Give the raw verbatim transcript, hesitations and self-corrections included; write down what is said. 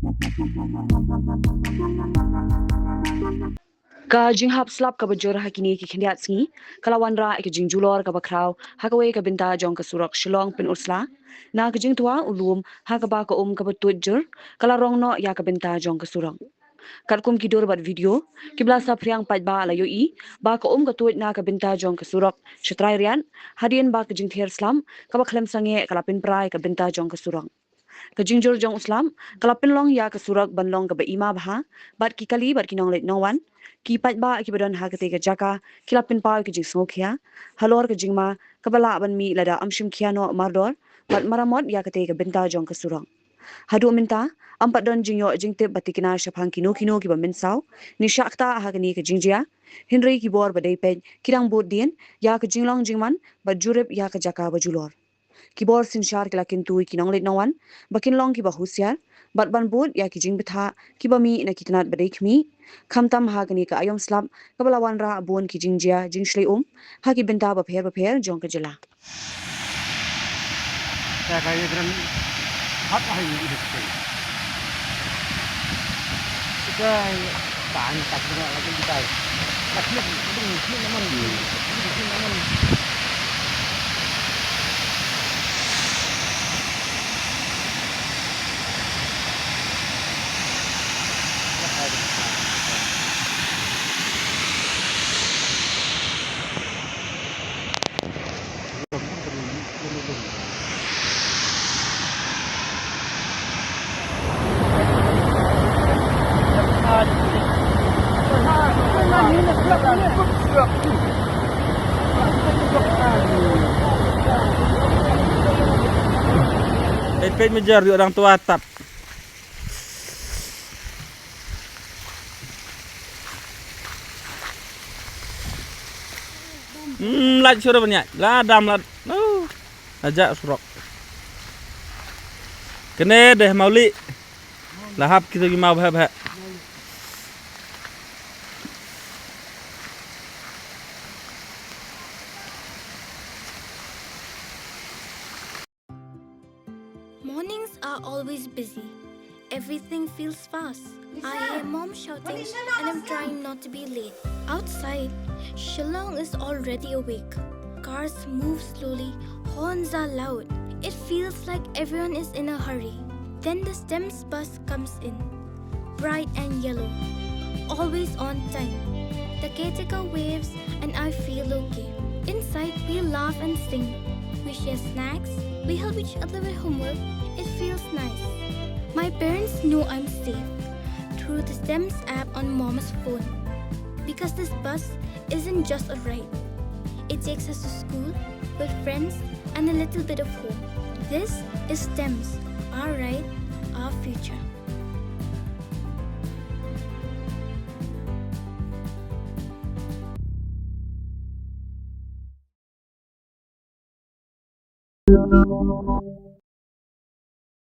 Ka jinghap slap kaba jur ha kine ki khyndiat sngi ka la wanrah ïa ka jingjulor kaba khraw ha kawei ka bynta jong ka surok Shillong Pynursla. Na ka jingtwa u lum ha kaba ka um kaba tuid jur ka la rong noh ïa ka bynta jong ka surok. Katkum ki dur bad video kiba la saphriang, paidbah la ïohi ba ka um ka tuid na ka bynta jong ka surok sha trai riat hadien ba ka jingther slap kaba khlem sangeh ka la pynpra ïa ka bynta jong ka surok. Ka jingjur jong u slap ka la pynlong ïa ka surok ban long kaba ima bha bad ki kali bad ki nongleit nongwan. Ki paidbah kiba don ha katei ka jaka ki la pynpaw ïa ka jingsngewkhia halor ka jingma kaba lah ban mih lada ym shim khia noh mardor bad maramot ïa katei ka bynta jong ka surok. Haduh mynta ym pat don jingïoh jingtip ba tikna shaphang kino kino kiba mynsaw ne shah ktah ha kane ka jingjia. Hynrei ki bor ba dei peit ki dang bud dien ïa ka jinglong jingman bad jurip ïa ka jaka ba julor. Ki bor synshar ki la kyntu ïa ki nongleit nongwan ba kin long kiba husiar bad ban bud ïa ki jingbthah kiba mih na ki tnat ba dei khmih, khamtam ha kane ka aïom slap kaba la wanrah bun ki jingjia jingshlei um ha ki bynta bapher bapher jong ka jylla. Peit, peit, mejar ïoh dang twa tap. Hmm, lait shuh ban ïaid. La dam la. Oh. La jah surok. Kane dei Mawlieh. La hap kita ki maw bha bha. Mornings are always busy. Everything feels fast. I hear mom shouting and I'm trying not to be late. Outside, Shillong is already awake. Cars move slowly, horns are loud. It feels like everyone is in a hurry. Then the STEMS bus comes in. Bright and yellow. Always on time. The caretaker waves and I feel okay. Inside, we laugh and sing. We share snacks. We help each other with homework. It feels nice. My parents know I'm safe through the STEMS app on mom's phone. Because this bus isn't just a ride. It takes us to school, with friends, and a little bit of hope. This is STEMS, our ride, our future.